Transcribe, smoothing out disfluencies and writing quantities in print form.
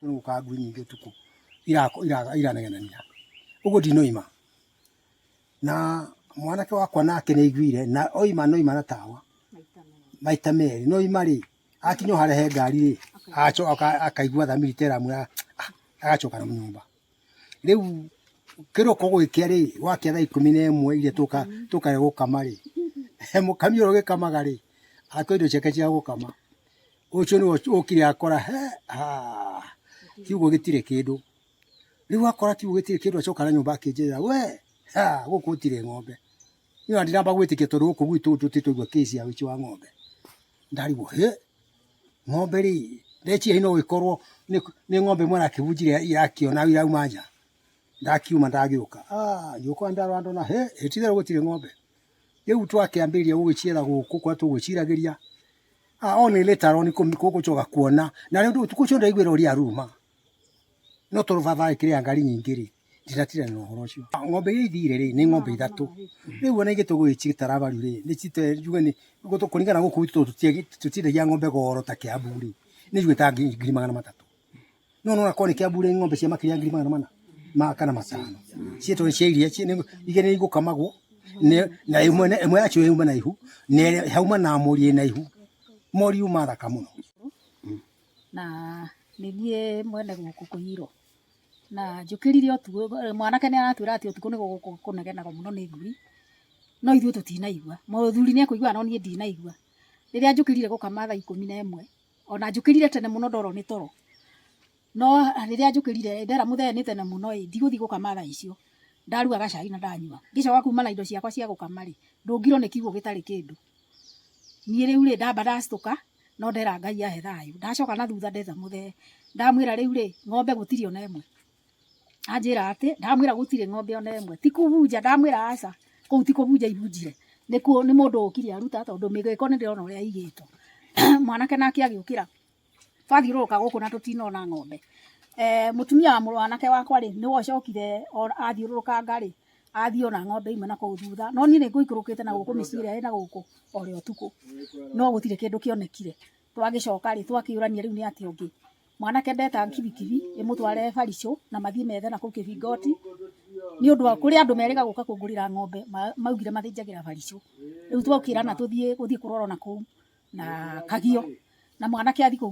Nĩgũkaga ngui nyingĩ ũtukũ iranegenania ũguo ndinoima. Na mwanake wakwa nake nĩ aiguire na oima noima na tawa maita merĩ, no oima rĩ akinya o harĩa he ngari rĩ acoka akaigua thamiri ta ĩramwĩra agacoka na nyũmba. Rĩu kĩroko gũgĩkĩa rĩ, gwakĩa thaa 11 iria tũkaga gũkama rĩ, mũkami ũrĩa ũgĩkamaga rĩ, akĩoya indo ciake cia gũkama. Ũcio nĩwe ũkire akora he kiugũ gĩtirĩ kĩndũ. Rĩu akora kiugũ gĩtirĩ kĩndũ acoka na nyũmba akĩnjĩra we gũkũ gũtirĩ ng'ombe. Niĩ ona ndinamba gwĩtĩkia tondũ gũkũ gwitũ tũtirĩ twaigua case ya ũici wa ng'ombe. Ndarigwo hĩ, ng'ombe rĩ, ndeciria no ĩkorwo nĩ ng'ombe ĩmwe arakĩbunjire irakĩona irauma nja. Ndakiuma ndagĩũka, ngĩũka ndarora ndona hĩ, ti itherũ gũtirĩ ng'ombe. Rĩu twakĩambĩrĩria gũgĩcietha gũkũ kũrĩa tũgwĩciragĩria, only later on gũcoka kuona, na rĩu ũtukũ ũcio ndaiguire ũrĩa aruma. No tondũ baba agĩkĩrĩa ngari nyingĩ rĩ, ndinatinda na ũhoro ũcio. Ng'ombe iria ithire rĩ, nĩ ng'ombe ithatũ. Rĩu ona ingĩ tũgũgĩcitara value rĩ, nĩ njuge nĩ kũringana na gũkũ gwitũ tũtiendagia ng'ombe goro ta Kiambu rĩ, nĩ njuge ta 300,000. No nĩwona korwo nĩ Kiambu rĩ, ng'ombe cia makĩria ya 400,000 kana 500. Ciĩtwo nĩ cia iria, igĩrĩ nĩ igũkamagwo, na ĩmwe yacio yauma na ihu, na ĩrĩa yauma na mori ĩna ihu. Mori yuma thaka mũno. Na nĩ niĩ mwene gũkũ kũiyirwo, na njũkĩrire ũtukũ, mwanake nĩ aratwĩra atĩ ũtukũ nĩ kũnegenagwo mũno nĩ ngui, no ithuĩ tũtinaigua. Mũthuri nĩ ekũiguaga no niĩ ndinaigua. Rĩrĩa njũkĩrire gũkama thaa 11, ona njũkĩrire tene mũno ndorwo nĩ toro, no rĩrĩa njũkĩrire ndera mũthee nĩ tene mũno ĩ, ndigũthiĩ gũkama thaa icio. Ndaruga gacai na ndanyua. Ngĩcoka kuma na indo ciakwa cia gũkama rĩ, ndũngirwo nĩ kiugũ gĩtarĩ kĩndũ. Niĩ rĩu rĩ, ndamba ndacitũka, no ndera Ngai ahe thayũ. Ndacoka na thutha ndetha mũthee, ndamwĩra rĩu rĩ, ng'ombe gũtirĩ ona ĩmwe. Anjĩra atĩ, ndamwĩra gũtirĩ ng'ombe ona ĩmwe. Ti kũbunja, ndamwĩra aca, kũu ti kũbunja ibunjire, nĩ mũndũ ũkire aruta tondũ mĩgĩko nĩ ndĩrona ũrĩa ĩigĩtwo. Mwanake nake agĩũkĩra, twathiũrũrũka gũkũ na tũtinona ng'ombe. Mũtumia wa mwanake wakwa rĩ, nĩwe ũcokire athiũrũrũkanga rĩ, athiĩ ona ng'ombe imwe na kũu thutha. No niĩ nĩ ngũikũrũkĩte na gũkũ mĩciĩ ĩrĩa ĩna gũkũ orĩo ũtukũ, no gũtirĩ kĩndũ kĩonekire. Twagĩcoka rĩ, twakĩũrania rĩu nĩ atĩa ũngĩ. Mwanake ndeta kibikibi ĩmũtware baricũ na mathiĩ methe na kũu kĩbingoti, nĩ ũndũ wa kũrĩ andũ merĩga gũka kũngũrĩra ng'ombe maugire mathĩnjagĩra baricũ. Rĩu twokĩra na tũthiĩ gũthiĩ kũrora na kũu na kagio na mwanake athiĩ kũu.